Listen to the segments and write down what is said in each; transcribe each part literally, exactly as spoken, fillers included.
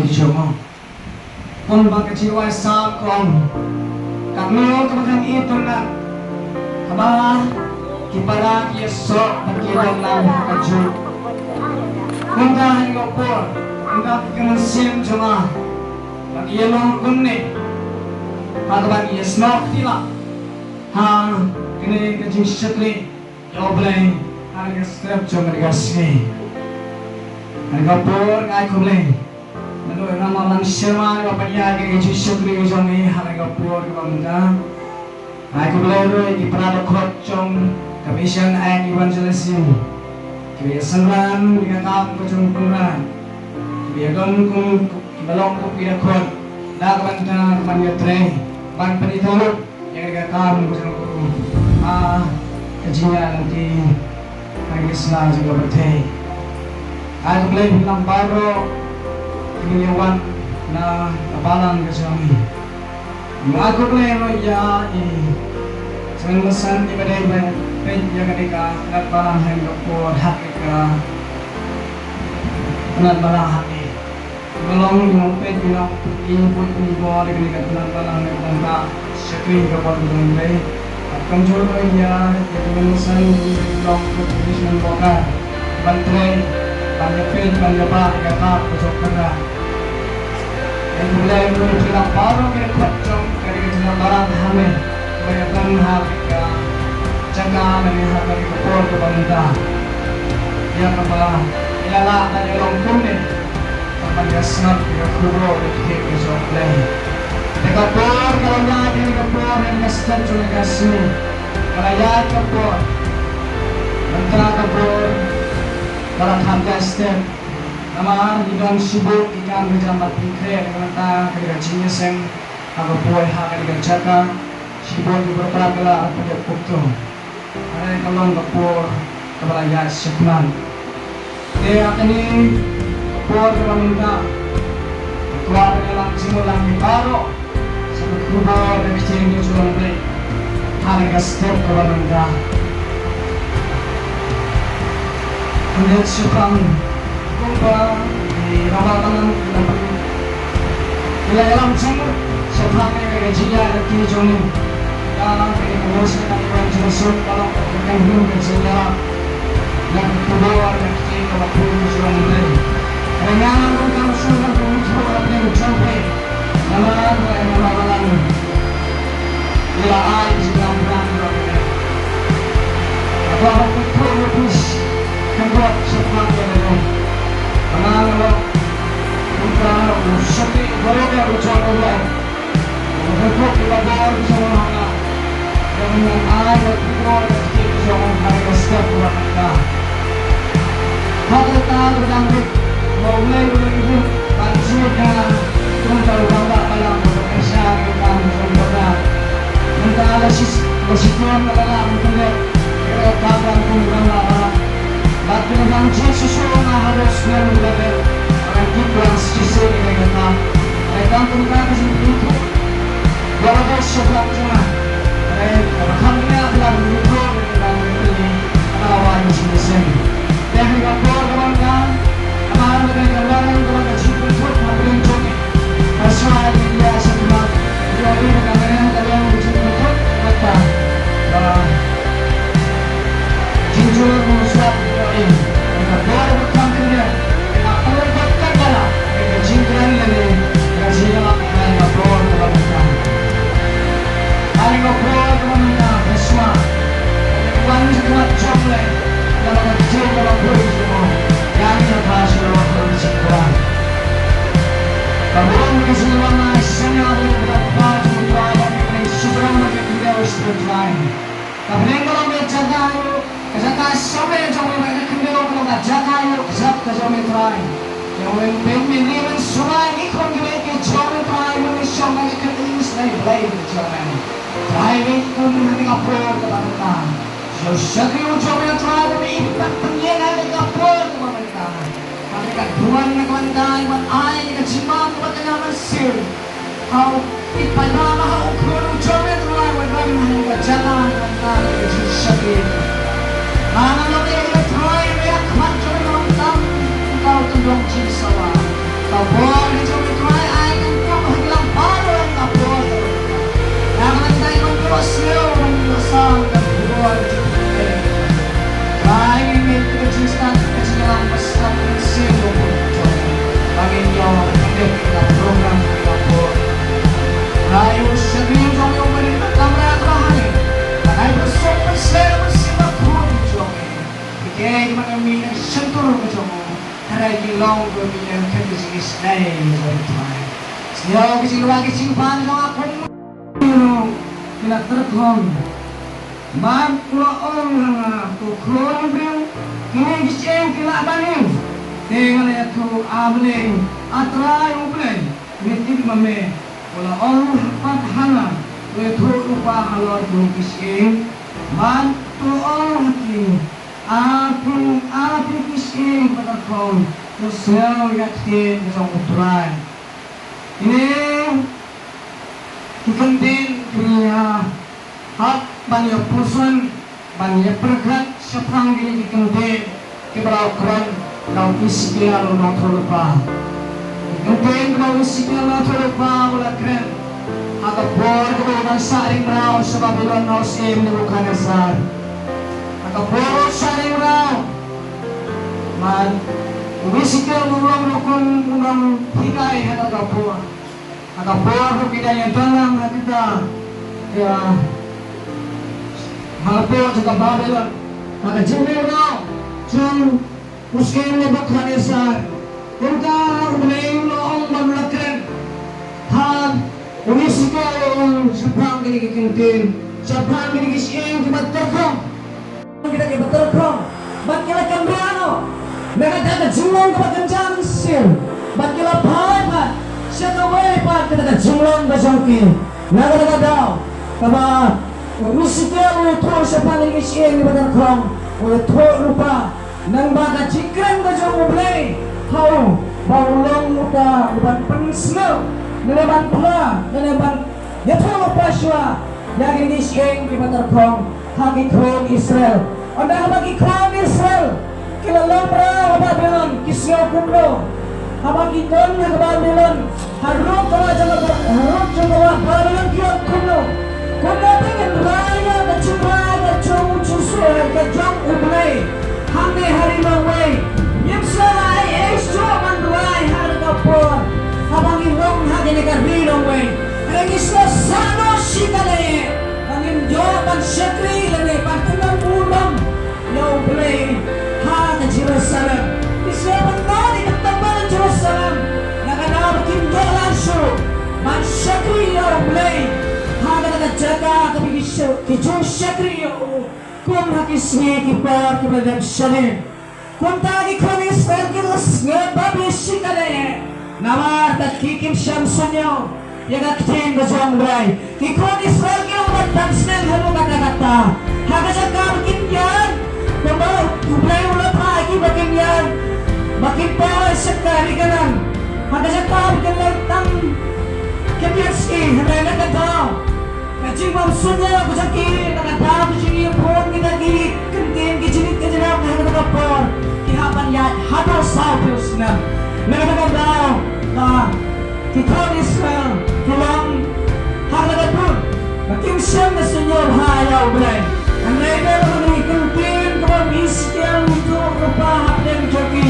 ki jong u. Kumba ka jingwai Salm ka ong, katno kaba kan itynnad haba ki para ki ïasoh bad ki ïadon lang ha ka juh. Kumta ha kane ka por, kumta ka mynsiem jong nga, ba ngi ïa long kumne, ha kaba ngi ïasnoh kti lah ha kane ka jingshakri ïa U Blei ha kane ka step jong kane ka sngi. Ha kane ka por nga ai khublei naduh Rangbah Lang Sherma, ba pynïaid ïa ka jingshakri jong ngi ha kane ka por kaba mynta. Nga ai khublei ruh ïa ki para dkhot jong ka Mission and Evangelism, kiba ïa synran ïa ka kam ka jong U Kynrad, kiba ïa don kum, kiba long kum ki dkhot na ka bynta ka ban ïatrei, ban pynithuh ïa ka kam jong u ha ka jingïaid lynti ha ki sla jong ka pyrthei. Ai khublei ïa phi baroh kiba ïa wan na ka balang ka jong ngi. Ai khublei ruh ïa i Chairman Basan iba dei ba peit ïa kane ka tnat balang ha kane ka por, ha kane ka tnat balang ha kane. Ba long i nongpeit, i nongpeit, i nongpeit, i nongpeit ïa kane ka tnat balang, ne ka bynta shakri ka bor ka jong U Blei. Bad kumjuh ruh ïa, ïa ka Chairman Basan, i long ka Commission Worker, ban trei, ban ïa peit, ban ïa bah ïa ka kam ka jong U Kynrad. Ai khublei ruh ïa phi baroh ki dkhot jong kane ka tnat balang hangne, ba ïa don ha kane ka jaka, lane ha kane ka por kaba mynta, ïa kaba ngi la lah ban ïa long kumne, ban ïa sngap ïa ka khubor kaba kyrkieh ka jong U Blei. Te ka por ka la ïaid, te ka por, te ka step jong ka sngi ka la ïaid ka por. Mynta ka por ka la kham ïaid step. Namar ngi don shibun ki kam ki jam bad pynkhreh na ka bynta ka jingïaseng ha ka poi ha kane ka jaka. Shibun ki bynta ki la pynïap kumto. Hynrei ka long ka por kaba la ïaid shakhmat. Te ha kane ka por kaba mynta, nga kwah ban ïalam jingmut lang ïa phi baroh sha ka khubor ka ktien ka jong U Blei ha kane ka step kaba mynta. Hynrei shaphang kumba i Rangbah Lang Sherma, ngi la ïalam jingmut shaphang ïa ka jingïaid lynti jong ngi. Ïa kane ka Mission and Evangelism ka long ka kynhun ka jingïarap ïa ka khubor ka ktien kaba pur ka jong U Blei. Hynrei nga ruh nga shu wan ban ïathuh ïa ka jingïaid jong phi. Namar ba ïa nga ba lang ngi la ai ka jingïarap ïa kane. Nga kwah ban ïathuh ïa phi shakhmat shakhmat ïa kane. Ba nga long uta u shakri baroh u jong U Blei. Nga ïathuh ïa ka bor ka jong U ha nga. Ïa nga ai ka bor ka ktien ka jong U ha ka step kaba mynta. Ha kata ka dang bit ba U Blei u la ïoh ban jied ïa nga kum uta u rangbah balang ba pynshai ïa ka kam jong U Kynrad. Mynta la shi, la shitom nga la lah ban pynleit ïa ka kam jong u rangbah balang. Bad ki la dang jied shuh shuh ïa nga haduh snem ba la dep, ba ngan kit ban shisien ïa ka kam. Hynrei tang kumta ka jingpynïathuh ba la dei sha ka jong nga. Hynrei kaba kham bniah ba la pynïathuh ïa ka kam jong U Blei ha ka lawei ka jingïaseng. Te ha kane ka por kaba mynta, namar ba kane ka long kaba ka jingpynthut hapdeng jong ngi, nga sngewbha ïa phi shakhmat, ïa phi ba kane ka long ka jingpynthut kaba mynta. Ba jingkyrkhu sngewbha ïa phi, ïa ka bor ba kham khyndiat, ïa ka bor ba kham bha, ïa ka jingkren lane ka jingïalap ha kane ka por kaba mynta. Ha kane ka por kaba mynta, nga sngewbha ïa ka wan jingmut jong U Blei, ïa ka ktien kaba pur jong u. Ïa ngi ha ka shnong ka jingkyrkhu. Ka bun ka jingwan na shnong ka jingkyrkhu, ka bun ka jingkyrkhu, ka bun ka jingkyrkhu. Ka bneng ka long ka jaka ïoh, ka jaka sawei jong me, ka khyndew ka long ka jaka ïoh kjat ka jong me Trai. Ïa u Mynsiem Bakhuid, mynshuwa ngi khun ki beit ki jong me Trai, mynta shong ka jingkyrkhu ïa u Blei ka jong me. Trai, ngi kum ha kane ka por kaba mynta. Ïa u shakri u jong me Trai, ba me im pat pynïeng ha kane ka por kaba mynta. Hynrei ka duwan na ka bynta ban ai ka jingmap bad ka mynsiem ha u paidbah, ha u khun u jong me Trai, ban wan ha ka jaka na ka bynta ka jingshakri. Nga nga long ïa u Trai, ïa ka khmat jong me long tam ka u tyndong jingsawa. Ka bor ka Long ko mi yang kan di sini stay. Sini ki sini lagi simpan jong aku. Ki la tyrkhong. Bad u la ong ha nga, ko khun briew, kine ki shyieng ki lah ban im. Te nga la ïathuh, A Blei, A Trai U Blei, me tip ma me. U la ong pat ha nga, to ïathuh lypa halor kine ki shyieng. Bad to ong ha ki, A phi, A phi ki shyieng ba tyrkhong, to sngew ïa ka ktien jong U Trai. Kine ki kyntien ki ngi hap ban ïa pyrshang ban ïa pyrkhat shaphang kine ki kyntien kiba la kren da u Esekiel u nongïathuhlypa. Ki kyntien kiba u Esekiel u nongïathuhlypa u la kren ha ka por kaba u dang shah ring mraw sha Babilon na u syiem Nebukadnesar. Ha ka por u shah ring mraw, bad u Esekiel u long ruh kum u nonghikai ha kata ka por. Ha ka por ba ki dang ïadon lang ha kita, ïa, ha ka por jong ka Babilon, ha ka jingmraw jong u syiem Nebukadnesar. Kumta U Blei u la ong bad u la kren ha u Esekiel, u la ong shaphang kine ki kyntien, shaphang kine ki shyieng kiba tyrkhong. Kita kiba tyrkhong bad ki la kynriah noh na kata ka jinglong kaba kynja mynsiem, bad ki la phai pat sha kawei pat kata ka jinglong ka jong ki. Na kata ka daw kaba u Esekiel u ïathuh shaphang kine ki shyieng kiba tyrkhong, u ïathuh lypa nangba ka jingkren ka jong U Blei ha u, ba u long uta uban pynsngew, lane ban phla, lane ban ïathuh lypa shuwa ïa kine ki shyieng kiba tyrkhong ha ki khun Israel. Ynda haba ki khun Israel ki la long mraw ha Babilon, ki sngew kumno? Haba ki don ha ka Babilon, ha rud ka wah jong ka, ha rud jong ka wah Babilon ki ong kumno? Kumno te ngin rai ïa ka jingrai ka jong u Jisu, ka jong U Blei, hangne ha ri nongwei. Ngim shym la ai ei shuh ban rai ha kane ka por haba ngi long ha kane ka ri nongwei. Hynrei ngi sngewsih noh shikatdei ba ngim ïoh ban shakri lane ban pynlong burom ïa U Blei ha ka Jerusalem. Ngi sngewsih ban ïoh ïa ka templ Jerusalem na ka daw ba kim ïoh lad shuh ban shakri ïa U Blei ha kata ka jaka kaba ki ju shakri ïa u, kum ha ki sngi ki por kiba dep shane. Kumta ki khun Israel ki la sngewbha bha shikatdei, namar ba ki kim shym suidñiew ïa ka ktien ka jong U Blei. Ki khun Israel ki la wan tang snem haduh katta katta ha ka jaka ba kin ïaid, kumba U Blei u la phah ïa ki ba kin ïaid, ba kin poi sha ka ri Kanaan, ha ka jaka ba kin leit tang khyndiat sngi. Hynrei na ka daw ka jingbymsuidñiew ka jong ki, na ka daw ka jingïabud kita ki kyntien, ki jingïeit ki jingïarap ha kata ka por, ki hap ban ïaid haduh sawphew snem. Na kata ka daw ba ki khun Israel ki long ha kata ka dur ba kim shym la suidñiew bha ïa U Blei. Hynrei da kaba ki kyntien kaba u Esekiel u ïathuh lypa hapdeng jong ki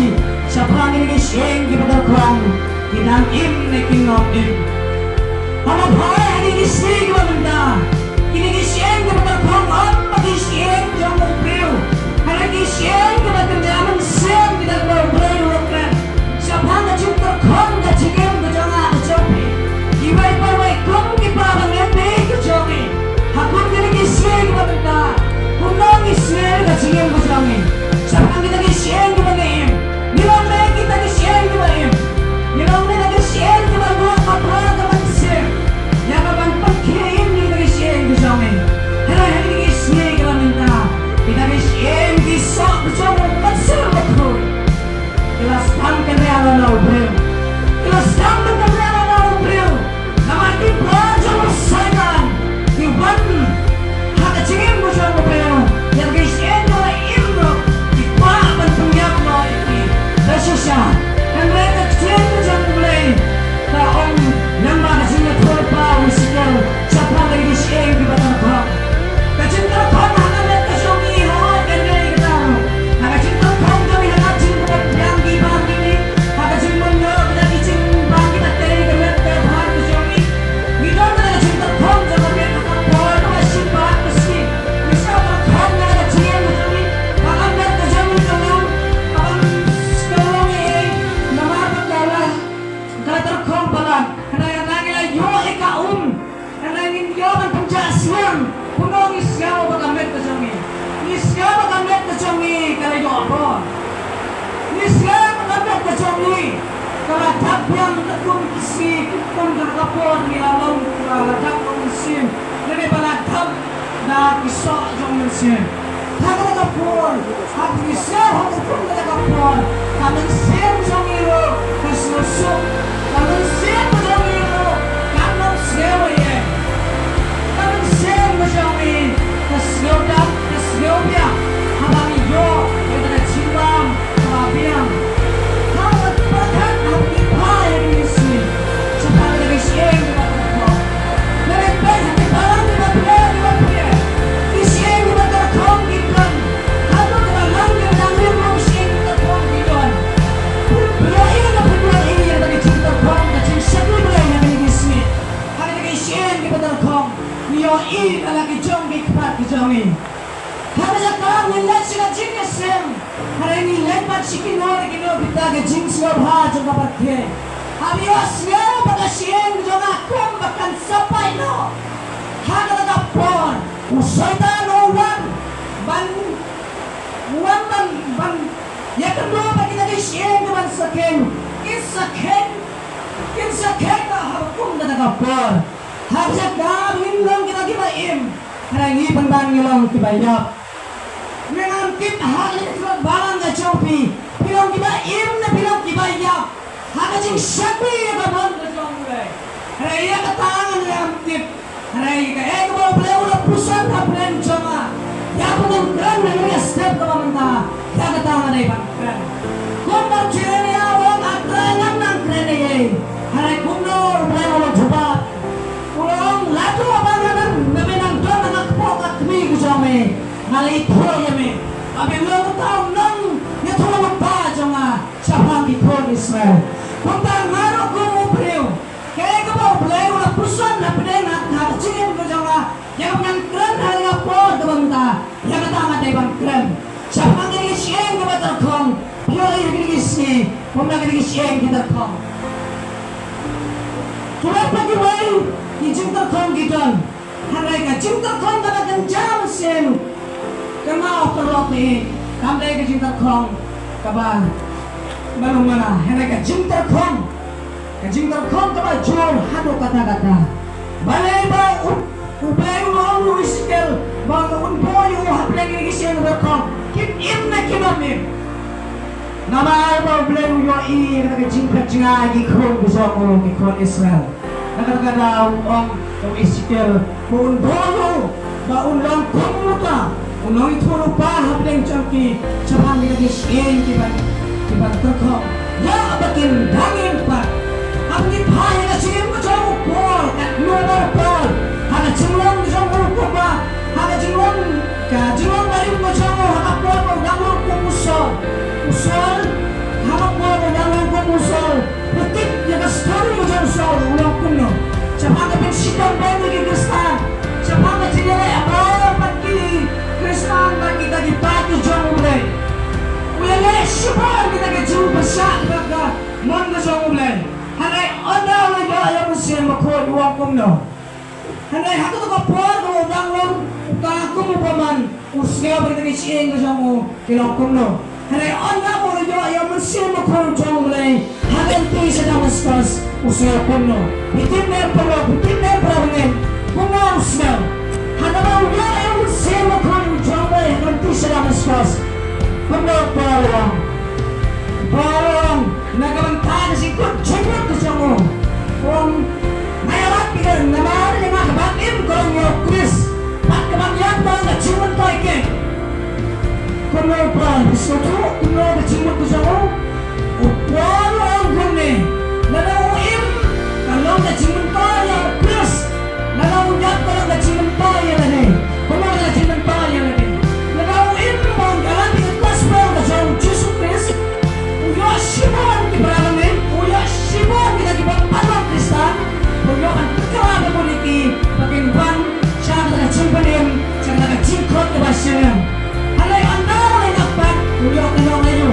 shaphang kine ki shyieng kiba tyrkhong, ki dang im ne kin ym im. Haba phai ha kine ki sngi kiba mynta, kine ki shyieng kiba tyrkhong ym pat ki shyieng jong u briew, hynrei ki shyieng kiba kynja mynsiem, kita kiba U Blei u la kren shaphang ka jingtyrkhong ka jingim ka jong nga ka jong phi. Iwei pa iwei kum ki para bangeit ka jong ngi, ha kum kine ki sngi kiba mynta, kumno ngi sngew ïa ka jingim ka jong ngi shaphang kita ki shyieng kiba ngi im? Ngi long ne kita ki shyieng kiba im? Ngi long ne kita ki shyieng kiba ïoh ka para ka mynsiem ïa ka ban pynkhie im ïa kita ki shyieng ki jong ngi? Hynrei ha kine ki sngi kiba mynta, kita ki shyieng ki soh ka jong Por. Ngi sngewthuh ka jong ngi ka la dap biang katkum ki sngi, katkum ka por ngi la long, ka la dap ka mynsiem, lane ba la dap da ki soh jong mynsiem. Ha kata ka por, ha ki sngi, ha katkum kata ka por, ka mynsiem jong ngi ruh ka sngewsuk, ka mynsiem jong ngi ruh ka nang sngew ïa. Ka mynsiem ka jong ngi ka sngewdap, ka sngewbiang haba ngi ïoh ïa kata ka jingbam kaba biang. Haba pyrkhat, haba ngi phai ha kine ki sngi, shaphang kata ka shyieng kaba tyrkhong, lane peit ha ki balang kiba pher kiba pher, ki shyieng kiba tyrkhong ki don. Haduh kiba lang kiba dang rim ruh shyieng kiba tyrkhong ki don. Pynlong ïa, pynlong ïa kata ka jingtyrkhong, ka jingshakri Blei ha kine ki sngi. Ha kata ka shyieng kiba tyrkhong ngi ïohi na la ki jong ki kpat ki jong ngi. Ha kata ka daw ngi leit sha ka jingïaseng. Hynrei ngi leit pat sha kino kino kita ki jingsngewbha jong ka pyrthei. Haba ïohsngew ba ka shyieng jong nga kumba kan sa pait noh, ha kata ka por u Soitan u wan ban, u wan ban, ban ïakynduh ba kita ki shyieng kiban sa kheiñ, kin sa kheiñ, kin sa kheiñ noh ha kum kata ka por. Ha ka jaka ba ngin long kita kiba im, hynrei ngi pynban ngi long kiba ïap. Ngi ngam tip ha ka lynti balang ka jong phi, phi long kiba im ne phi long kiba ïap ha ka jingshakri ïa ka mon ka jong U Blei. Hynrei ïa kata ngi ngam tip. Hynrei kaei kaba U Blei u la puson hapdeng jong nga, ïa kaba ngan kren ha kane ka step kaba mynta, ïa kata nga dei ban kren. Kumba u Jeremaïah u ong, A Trai, ngan nang kren ïa ei? Hynrei kumno U Blei u la jubab? U la ong, lada ba nga nang, ba me nang don ha ka kpoh ka kmie ka jong me, nga la ïathuh ïa me ba men long uta u nongïathuhlypa jong nga shaphang ki khun Israel. Kumta nga ruh kum u briew, kaei kaba U Blei u la puson hapdeng ha, ha ka jingim ka jong nga, ïa kaba ngan kren ha kane ka por kaba mynta, ïa kata nga dei ban kren. Shaphang kine ki shyieng kiba tyrkhong, phi ïohi ha kine ki sngi kumno kine ki shyieng ki tyrkhong. Kiwei pa kiwei ki jingtyrkhong ki don. Hynrei ka jingtyrkhong kaba kynja mynsiem ka mut ka lok hi, kam dei ka jingtyrkhong kaba malu mala. Hynrei ka jingtyrkhong, ka jingtyrkhong kaba jur haduh katta katta. Balei ba U, U Blei u ong ïa u Esekiel ba un buh ïa u hapdeng kine ki shyieng tyrkhong, kin im ne kin ym im? Namar ba U Blei u ïohi ïa kata ka jingphet jngai ki khun ka jong u, ki khun Israel. Na kata ka daw u ong ïa u Esekiel ba un buh ïa u ba un long kum uta u nongïathuhlypa hapdeng jong ki shaphang kita ki shyieng kiban, kiban tyrkhong, ïa ba kin dang im pat. Haba ngi phai ha ka jingim ka jong u Paul, katno ba u Paul, ha ka jinglong ka jong u kumba, ha ka jinglong, ka jinglong barim ka jong u, ha ka por ba u dang long kum u Saul. U Saul, ha ka por ba u dang long kum u Saul, phi tip ïa ka story ka jong u Saul, u long kumno shaphang ka jingshitom beiñ ïa ki Khristan, shaphang ka jingïaleh ha bor bad ki Khristan bad kita ki paid ki jong U Blei. U ïaleh shibun kita ki jingpyrshah ha ka mon ka jong U Blei. Hynrei ynda u la ïoh ïa u Mynsiem Bakhuid u ong kumno? Hynrei ha kato ka por kaba u dang long uta kum u bymman, u sngew ba kita ki shyieng ka jong u ki long kumno. Hynrei ynda ba u la ïoh ïa u Mynsiem Bakhuid jong U Blei ha ka lynti sha Damaskos, u sngew kumno? Phi tip ne em paralok, phi tip ne em para bangeit kumno u sngew? Haba u ïoh ïa u Mynsiem Bakhuid jong U Blei ha ka lynti sha Damaskos, kumno u Paul u ong? U Paul u ong, na ka bynta ka jingkut jingmut ka jong u, u ong, nga ïarap ïa ka, namar ïa nga ka baptism ka long ïa u Khrist, bad ka baptism ka long ka jingmyntoi keiñ. Kumno u Paul, phi sngewthuh kumno ka jingmut ka jong u? U Paul u ong kumne, lada u im ka long ka jingmyntoi ïa u Khrist, lada u ïap ka long ka jingmyntoi ïa lade. Kumno ka jingmyntoi ïa lade? Lada u im ba un ïalap ïa ka gospel ka jong u Jisu Khrist, u ïoh shibun ki para bangeit, u ïoh shibun kita kiba pan long Khristan, u ïoh ban kynrad bad ki ba kin wan sha kata ka jingpynim, sha kata ka jingkhot kaba shyrkhei. Hynrei ynda u la ïap pat, u ïoh ka long aïu?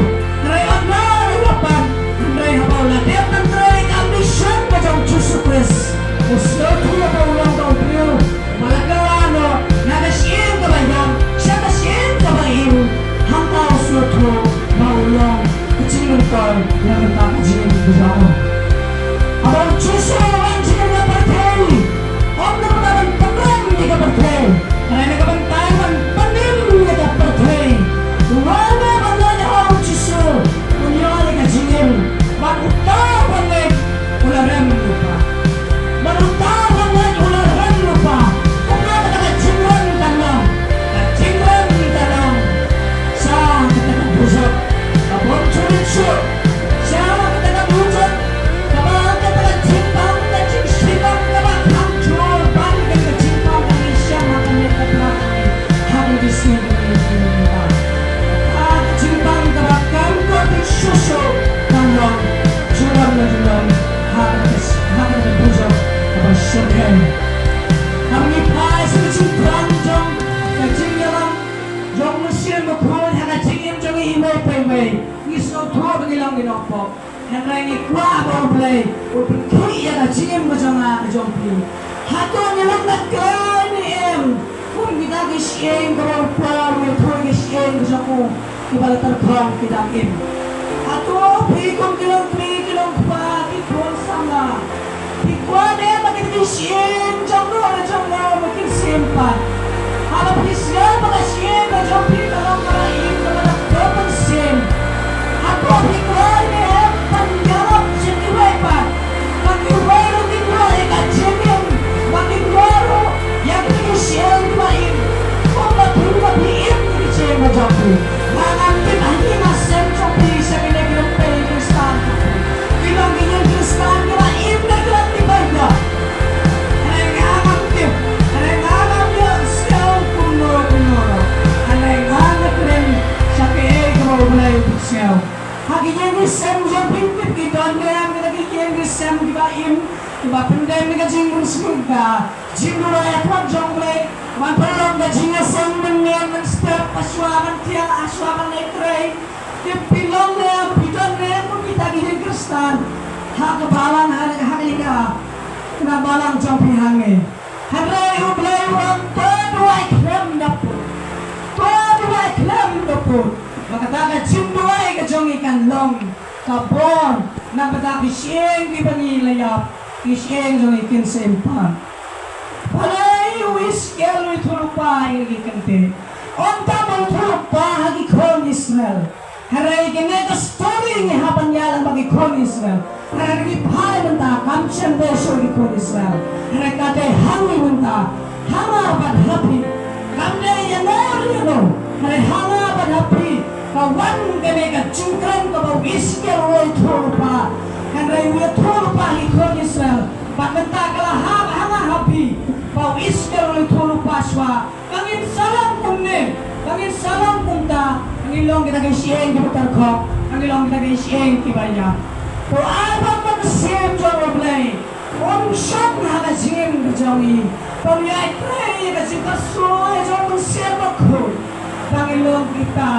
U pynkhuid ïa ka jingim ka jong nga ka jong phi. Hato ngi long nat kloi ne em? Kum kita ki shyieng kaba u Paul u ïathuh ïa ki shyieng ka jong u kiba la tyrkhong ki dang im. Hato phi kum ki longkmie ki longkpa ki khun samla, phi kwah ne em ba kita ki shyieng jong no ne jong no ba kin siem pat? Haba phi sngew ba ka shyieng ka jong phi ka long kaba im kaba dap dor mynsiem, hato phi kloi ne em ban ïarap sha kiwei pat? Ba kiwei ruh kin ïoh ïa ka jingim, ba kin ïoh ruh ïa kita ki shyieng kiba im. Kumba phi, ba phi im ïa ki shyieng ka jong phi. Nga ngam tip ha ïing ha sem jong phi sha kine ki longpei Khristan jong phi ki long ki ïing Khristan kiba im ne ki long kiba ïap. Hynrei nga ngam tip, hynrei nga ngam ïohsngew kumno kumno ruh. Hynrei nga nga kren sha kaei kaba U Blei u pynsngew. Ha ki ïing ki sem jong phi, tip ki don ne em kita ki ïing ki sem kiba im, kiba pyndem ïa ka jingriewspah, ka jingduwai ha khmat jong U Blei, ban pynlong ka jingïaseng mynmiet mynstep, ha shuwa ban thiah, ha shuwa ban leh trei. Tip phi long ne em, phi don ne em kum kita ki ïing Khristan ha ka balang, ha, ha kane ka, ka balang jong phi hangne. Hynrei U Blei u ong, to duwai khlem da pud. To duwai khlem da pud. Ba kata ka jingduwai ka jong ngi kan long ka bor na bynta ki shyieng kiba ngi la ïap, ki shyieng jong ngi kin siem pat. Balei u Esekiel u ïathuh lypa ïa ki kyntien? Ym tang ba u ïathuh lypa ha ki khun Israel. Hynrei kane ka story ngi hap ban ïalam bad ki khun Israel. Hynrei ngi phai mynta kam shym dei shuh ki khun Israel. Hynrei ka dei ha ngi mynta. Ha nga bad ha phi. Kam dei ïa no ïa no. Hynrei ha nga bad ha phi. Ka wan kane ka jingkren kaba u Esekiel u ïathuh lypa. Hynrei u ïathuh lypa ha ki khun Israel. Bad mynta ka la hap ha nga ha phi. Ba u Esekiel u ïathuh lypa shuwa. Ba ngin sa long kumne, ba ngin sa long kumta, ba ngin long kita ki shyieng kiba tyrkhong, ba ngin long kita ki shyieng kiba ïap. To ai ba U Mynsiem jong U Blei un shong ha ka jingim ka jong ngi. Ba un ïatrei ïa ka jingkyrkhu jong U Mynsiem Bakhuid. Ba ngin long kita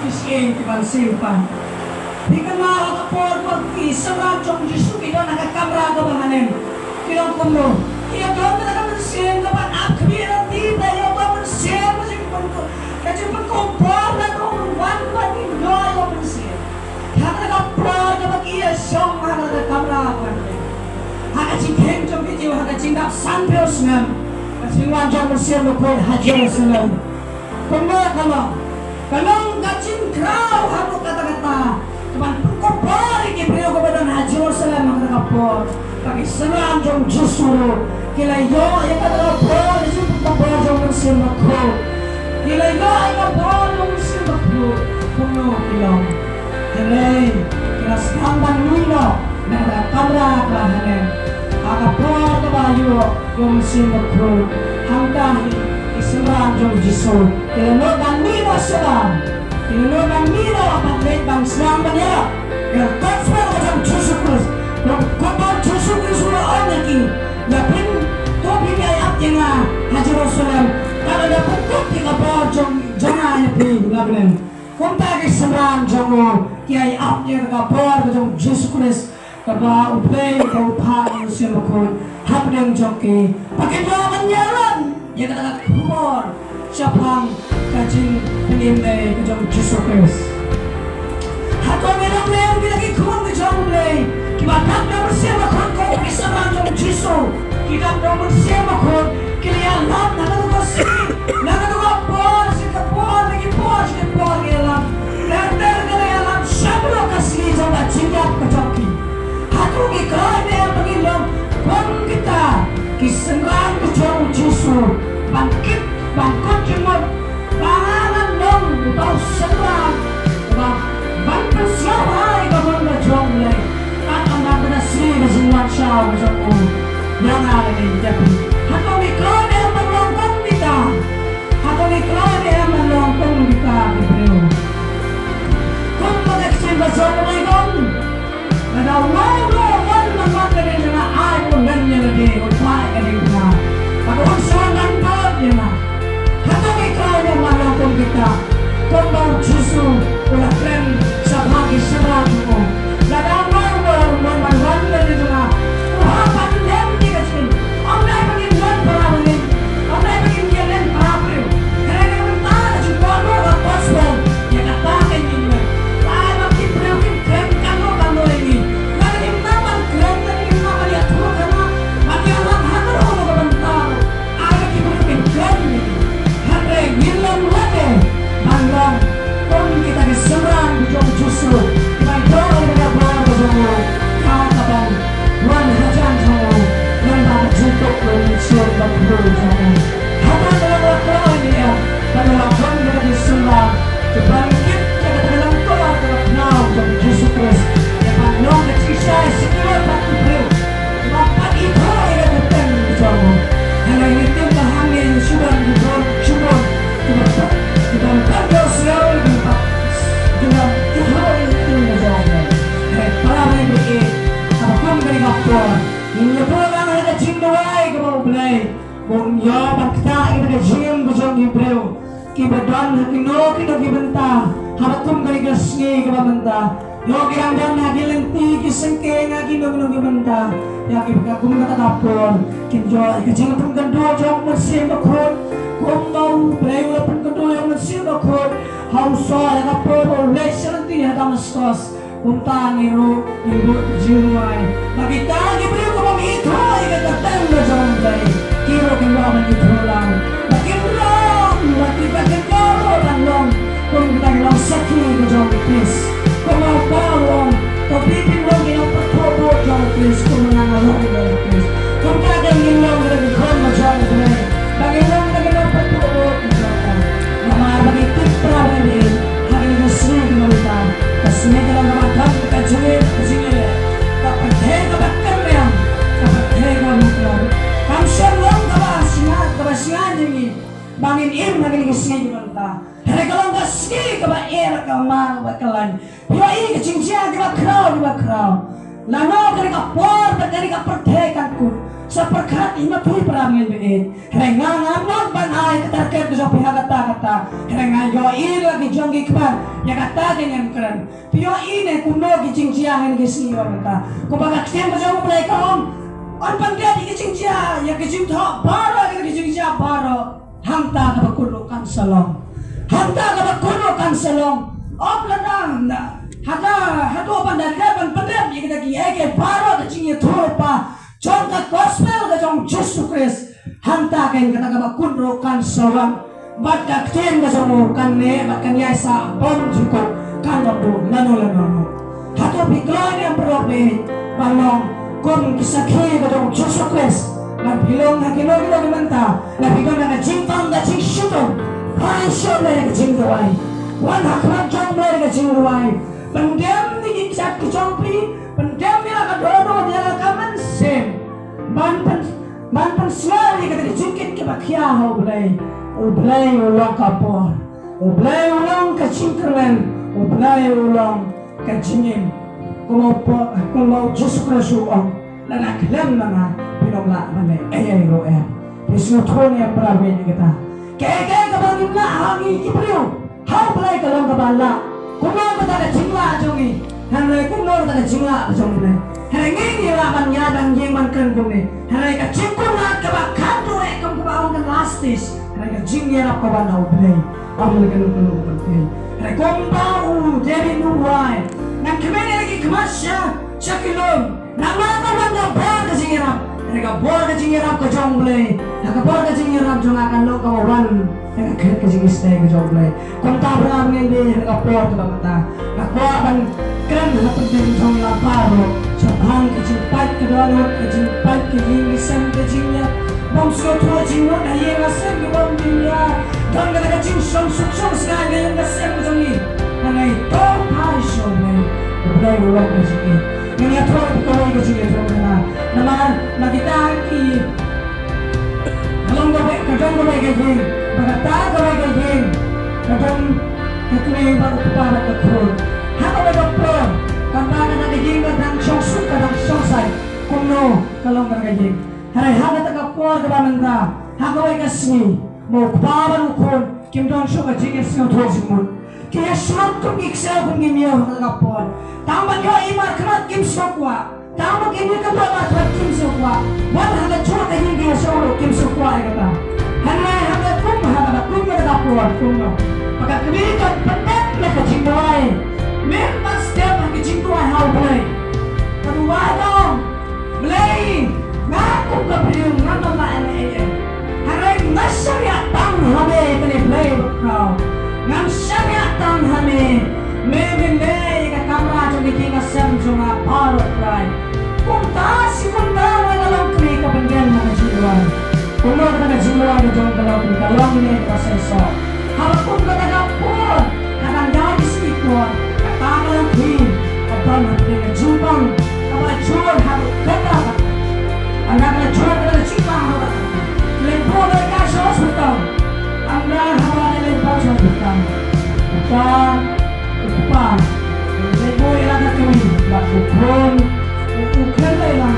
ki shyieng kiban siew pat. Phi kynmaw ha ka por ba ki synran jong U Jisu ki don ha ka kamra kaba ha lyndet. Ki long kumno? Ki ïadon bad ka mynsiem kaba ap khmih lynti, ba ïoh ka mynsiem ka jingpynkup, ka jingpynkup bor, ba ka wan ban ïoh ka mynsiem. Ha kata ka por kaba ki ïashong ha kata ka kamra ban, ha ka jingkheiñ jong ki Jiw, ha ka jingdap sanphew snem ka jingwan jong U Mynsiem Bakhuid ha Jerusalem. Kumno ka long? Ka long ka jingkhraw haduh katta katta kaban pynkup bor ïa ki briew kiba don ha Jerusalem ha kata ka por. Ba ki synran jong U Jisu ruh ki la ïoh ïa kata ka bor, ïa ka jingpynkup bor jong U Mynsiem Bakhuid. Ki la ïoh ïa ka bor jong U Mynsiem Bakhuid. Kumno ki long? Hynrei ki la sdang ban mih noh na kata ka kamra kaba ha lyndet ha ka por kaba ïoh ïa U Mynsiem Bakhuid. Hangta hi ki synran jong U Jisu ki la nud ban mih noh shabar, ki la nud ban mih noh ban leit ban sdang ban ïarap ïa ka gospel ka jong U Jisu Khrist. Ba kumba U Jisu Khrist u la ong ïa ki, ïa phin, to phin ïa ap ïa nga ha Jerusalem, ka la dei pynkup ïa ka bor jong, jong nga ïa phi na bneng. Kumta ki synran jong u ki ïa ap ïa ka bor ka jong U Jisu Khrist. Kaba U Blei u phah ïa U Mynsiem Bakhuid hapdeng jong ki, ba kin ïoh ban ïalam ïa kata ka khubor shaphang ka jingpynim ka jong U Jisu Khrist. Hato ngi long ne em kita ki khun ka jong U Blei kiba dap da U Mynsiem Bakhuid, kum ki synran jong U Jisu ki dap da U Mynsiem Bakhuid, ki la ïalam na kata ka sngi, na kata ka por sha ka por, na ki por sha ki por ki ïalam. Ter ter ki la ïalam shaduh ka sngi jong ka jingïap ka jong ki. Hato ngi kloi ne em ba ngin long kum kita ki synran ka jong U Jisu, ban kit, ban kut jingmut, ba ngan long uta u synran uba ban pynsngewbha ïa ka mon ka jong U Blei, kat ynda ka da sngi ka jingwan shaw ka jong u ïa nga lane ïa phi? Hato ngi kloi ne em ban long kum kita? Hato ngi kloi ne em ban long kum kita ki briew? Kumba ka ktien ka jong U Blei ka ong, lada uwei uwei u wan ban wan lade jong nga, ai ba un len ïa lade, un phah ïa ka diengphna bad un sa wan nangthoh ïa nga. Hato ngi kloi ne em ban long kum kita? Kumba U Jisu u la kren shaphang ki synran jong u, lada uwei uwei u wan ban wan lade jong Ngin ïa buh lang ha ka jingduwai kaba U Blei un ïoh ban ktah ïa ka jingim ka jong ki briew kiba don ha kino kino ki bynta, haba kum kane ka sngi kaba mynta. Ïoh ki dang don ha ki lynti ki syngkien ha kino kino ki bynta. Ïa kiba kum kata ka por kin ïoh ïa ka jingpynkynduh jong U Mynsiem Bakhuid, kumba U Blei u la pynkynduh ïa U Mynsiem Bakhuid ha u Saul ha ka por ba u leit sha lynti ha Damaskos. Kumta ngi ruh ngin buh ka jingduwai ba kita ki briew kiba ym ithuh ïa ka kyrteng ka jong U Blei, ki ruh kin wan ban ithuh lang, ba kin long, ba kita kin ïoh ruh ban long kum kita ki nongsakhi ka jong U Khrist. Kumba u Paul u ong, to phi phin long ki nongpynthoh buh jong U Khrist, kumba nga nga long jong U Khrist. Kumta te ngin long kita ki khun ka jong U Blei, ba ngin long kita ki nongpynthoh buh. Namar ba ngi tip prah ba ngi, ha kane ka sngi ka mynta, ka sngi ka long kaba don ka jingïeit, ka jingïaleh, ka pyrthei kaba kyrriam, ka pyrthei kaba mutdur. Kam shym long kaba sngewbha, kaba sngewbha ïa ngi ba ngin im ha kane ka sngi ka mynta. Hynrei ka long ka sngi kaba eh, kaba mang, kaba khlaiñ. Phi ïohi ka jingjia kiba khraw, kiba khraw. Lano kane ka por bad kane ka pyrthei kan kut. Sa pyrkhat ïa ma phi para bangeit baieit. Hynrei nga ngam nud ban ai ka target ka jong phi ha kata kata. Hynrei nga ïohi la ki jong ki khmat ïa kata ka ngam kren. Phi ïohi ne kumno ki jingjia ha kine ki sngi ba mynta. Kumba ka ktien ka jong U Blei ka ong, yn pyndep ïa ki jingjia, ïa ki jingthoh baroh, ïa ki jingjia baroh. Hangta kaba kut ruh kan sa long. Hangta kaba kut ruh kan sa long. Ym lada na, hata, hato ban da dep ban pyndep ïa kita kiei kiei baroh ka jingïathuhlypa jong ka gospel ka jong U Jisu Khrist. Hangta kein kata kaba kut ruh kan sa wan. Bad ka ktien ka jong u kan neh bad kan ïaisah bymjukut, kan ym duh lano lano ruh. Hato phi kloi ne em para bangeit ban long kum ki sakhi ka jong U Jisu Khrist? Lada phi long ha kino kino ki bynta, lada phi don ha ka jingpang ka jingshitom, phai sha U Blei da ka jingduwai. Wan ha khmat jong U Blei da ka jingduwai. Pyndem ïa ki kjat ki jong phi, pyndem ïa la ka dohnud, ïa la ka mynsiem. Ban pyn, ban pynsngew ïa kata ka jingkit kaba khia ha U Blei. U Blei u long ka bor. U Blei u long ka jingkyrmen. U Blei u long ka jingim. Kumba u po, kumba U Jisu Khrist u ong, lada khlem ma nga phin ym lah ban leh ei ei ruh em. Phi sngewthuh ne em para bangeit ïa kata? Kaei kaei kaba ngim lah ha ngi ki briew, ha U Blei ka long kaba lah. Kumno kata ka jinglah jong ngi? Hynrei kumno kata ka jinglah ka jong U Blei? Hynrei ngi ngi lah ban ïaid ban ïeng ban kren kumne. Hynrei ka jingkynmaw kaba khatduh eh, kum kaba ong ka last stage. Hynrei ka jingïarap ka wan na U Blei. Ym na kano kano ka pyrthei. Hynrei kumba u David u ong, ngan khmih ïa la ki khmat sha, sha ki lum. Namar ka wan ka bor ka jingïarap. Hynrei ka bor ka jingïarap ka jong U Blei, ha ka bor ka jingïarap jong nga kan long kaba wan na ka khet ka jingïasyrdoh ka jong U Blei. Kumta para bangeit, ha ka por kaba mynta nga kwah ban kren ha pdeng jong ïa la baroh shaphang ka jingpait ka dohnud, ka jingpait ka ïing ka sem, ka jingïap bym sngewthuh, jingmut ha ïing ha sem kiba ym jynjar. Don kata ka jingshongsuk shongsngaid ha ïing ha sem ka jong ngi. Hynrei to phai sha U Blei, U Blei u long ka jingïeit. Ngan ïathuh ïa phi kawei ka jingïathuh mynta. Namar na kita ki, ka long kawei, ka don kawei ka ïing, bad kata kawei ka ïing ka don ka kmie bad u kpa bad ka khun. Ha kawei ka por, kata kata ka ïing ka dang shongsuk, ka dang shongsaiñ. Kumno ka long kata ka ïing? Hynrei ha kata ka por kaba mynta, ha kawei ka sngi, ma u kpa bad u khun kim don shuh ka jingïasngewthuh jingmut. Ki ïashlur kum ki ksew kum ki miaw ha kata ka por. Tang ban ïohi markhmat kim sngewkwah. Tang ba kin ïakynduh markhmat kim sngewkwah. Wat ha ka jong ka ïing ki ïasngewthuh kim sngewkwah ïa kata. Hynrei ha ka kum, ha kaba kum kata ka por kumno, ba ka kmie ka pyndep ïa ka jingduwai. Mynba step ha ka jingduwai ha U Blei, ka duwai ka ong, Blei, nga kum ka briew ngan ym lah ïa leh ei ei. Hynrei nga shaniah tang ha me, kane Blei bakhraw. Ngan shaniah tang ha me. Me men leh ïa ka kamra jong ka ïing ka sem jong nga baroh Trai. Kumta shi kumta nga la long kmie ka pyndem na ka jingduwai. Kumno kata ka jingduwai ka jong ka long, ka long ne kaba seisoh? Haba kum kata ka por, ka dang ïaid ki sngi por, kata ka longkmie ka don hapdeng ka jingpang kaba jur haduh katta katta. Ynda ka la jur kata ka jingpang haduh katta, leit buh leit kai sha hospital. Ynda haba leit buh sha hospital, kata u kpa u leit buh ïa la ka kmie bad u khun u khlem leit lang.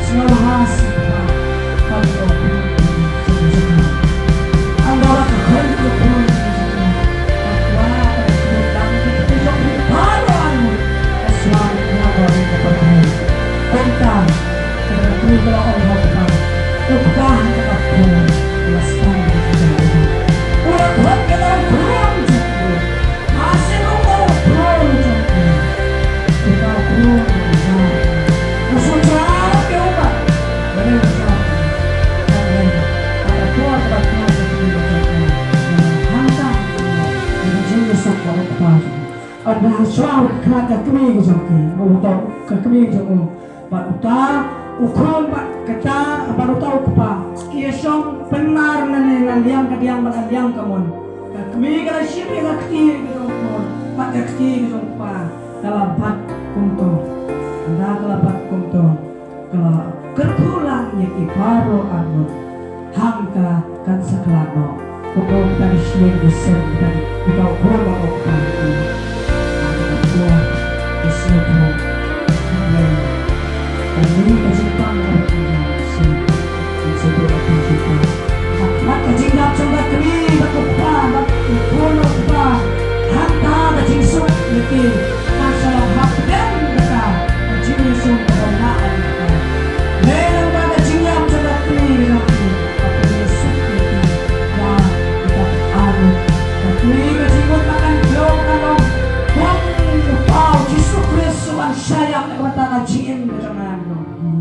Sngewbha sngewbha. Pynlong pynlong pynlong. Ynda la ka khun ka khun. Ynda shuwa ka kmie ka jong ki, u to ka kmie jong u. Bad uta u khun bad kata bad uta u kpa ki ïa shong pynmar na ne na liang ka diang bad na liang ka mon. Ka kmie ka la shim ïa ka kti ka jong u khun bad ka kti ka jong u kpa ka la bat kumto. Ynda ka la bat kumto ka la kyrkhu lang ïa ki baroh arngut. Hangta kan sa khlad noh. Kumno kita ki shlem ki sem kita ki, kita u khun bad u kpa ki. Hangta ka buh ki sngewthuh. Hynrei kane ka jingpang ka ba ki ïa sngewthuh. Ki sngewthuh ka jingpang. Bad ka jingdap jong ka kmie bad u kpa bad u khun u kpa. Hangta ka jingsuk ïa ki. Kan sa la hap dem kata ka jingïasuk ka ba nga ai kata. Lei lang ba ka jingïap jong ka kmie ka jong ki. Ka kmie suk ïa ki. Ba kita ka arngut. Ka kmie ka jingmut ba kan jlong ka long. Kum u Kpa u Jisu Khrist u ban shah ïap na ka bynta ka jingim ka jong nga jong phi.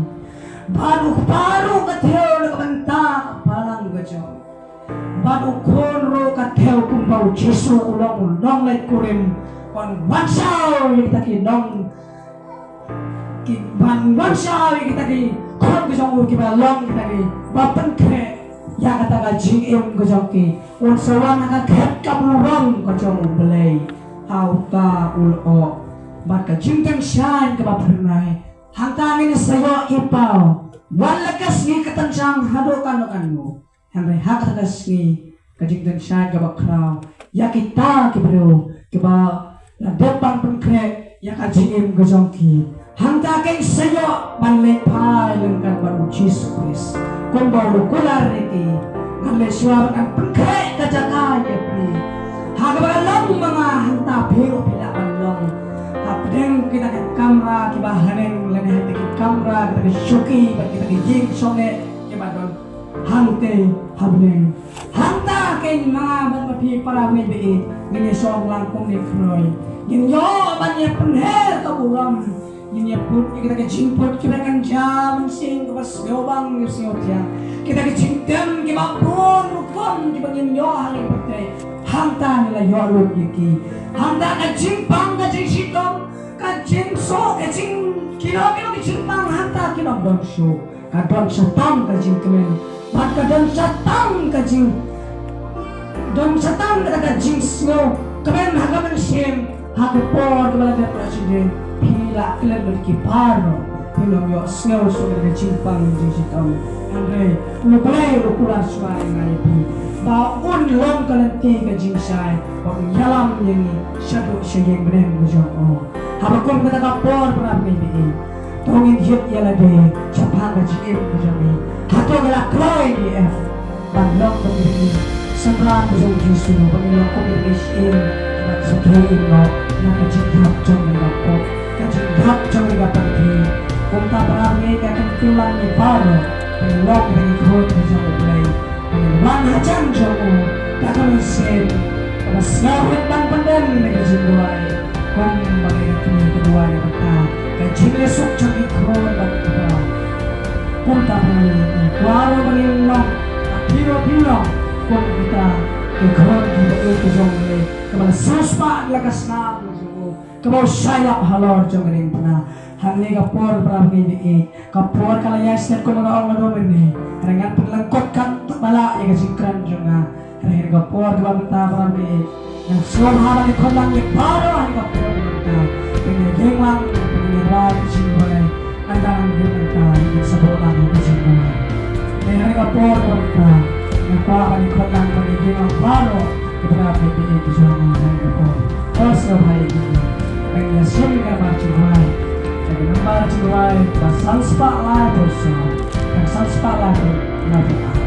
Bad u kpa ruh ka thew na ka bynta ka balang ka jong. Bad u khun ruh ka thew kumba u Jisu u long u nongleit kurim. Ban wan shaw ïa kita ki nong ki ban wan shaw ïa kita ki khun ka jong u kiba long kita ki ba pynkhreh ïa kata ka jingim ka jong ki. Un sa wan ha ka khet ka burom ka jong U Blei. Ha uta u lyoh bad ka jingtynshaiñ kaba phyrnai. Hangta ngin sa ïoh i paw. Wan la ka sngi ka tynshang haduh kano kano. Hynrei ha kata ka sngi ka jingtynshaiñ kaba khraw ïa kita ki briew kiba la dep ban pynkhreh ïa ka jingim ka jong ki. Hangta kein sa ïoh ban leit phai lyngkhat bad U Jisu Khrist. Kumba u kular ïa ki, ngan leit shuwa ban pynkhreh ka jaka ïa phi. Ha kaba ka long ma nga hangta phi ruh phi lah ban long. Hapdeng kita ki kamra kiba haneng lane kita ki kamra kita ki shuki bad kita ki ïing shongneh kiba don hangtei ha bneng. Hangta kein ma nga bad ma phi para bangeit ba ïeit ngin ïa shong lang kum ki khroi. Ngin ïoh ban ïa pynher ka burom. Ngin ïa put ïa kita ki jingput kiba kan jia mynsiem kiba sngewbang kiba sngewthiang. Kita ki jingtem kiba bun rukom kiba ngin ïoh ha ngi pyrthei. Hangta ngi la ïoh lut ïa ki. Hangta ka jingpang ka jingshitom ka jingsoh ka jing kino kino ki jingpang hangta ki nong don shuh. Ka don shatang ka jingkmen bad ka don shatang ka jing don shatang kata ka jingsngew kmen ha ka mynsiem. Ha ka por kaba la dep la shisien phi la klet lut ki baroh. Phi long ïoh sngew shuh ka jingpang jingshitom. Hynrei U Blei u kular shuwa ïa nga ïa phi ba un long ka lynti ka jingshai ba un ïalam ïa ngi shaduh sha ïing bneng ka jong u. Haba kum kata ka por para bangeit ba ïeit. To ngin hiar ïa lade shaphang ka jingim ka jong ngi. Hato ngi la kloi ne em ban long kum ki synran ka jong U Jisu, ban long kum ki shyieng kiba sngewthuh im noh na ka jingïap jong ngi ka pop, ka jingïap jong ngi ka pyrthei. Kumta para bangeit, ïa ka kyntu lang ïa baroh ban long kum ki khun ka jong U Blei. Wan hajan jong u da ka mynsiem kaba sngewrit ban pyndem ïa ka jingduwai. Kumba ngi la kyntu ka duwai na ka bynta ka jingïasuk jong ki khun bad ki kpa. Kumta phi ruh phi long, phi ruh phi long kum kita ki khun kiba ïeit ki jong u, kaba la siewspah la ka snam ka jong u, kaba u shah ïap halor jong ka diengphna. Hangne ka por para bangeit ba ïeit, ka por ka la ïaislet kumba nga ong naduh mynne. Hynrei ngan pynlyngkot katba lah ïa ka jingkren jong nga. Hynrei ha ka por kaba mynta para bangeit, ngan sngewbha ban ïakhun lang ïa baroh ha ka por kaba mynta. Phin ïa ïeng lang, phin ïa rai ka jingduwai. Ynda ngan ïeng mynta, ngin sa buh lang ïa ka jingduwai. Hynrei ha ka por kaba mynta, nga kwah ban ïakhun lang ban ïa ïeng lang baroh. Para bangeit ba ïeit, jong nga ha ka por. To sngewbha ïa ngi. Ban ïa shim ka bar jingduwai. Ka Nambar jingrwai ba san spah laiphew saw, tang san spah laiphew, laiphew ar.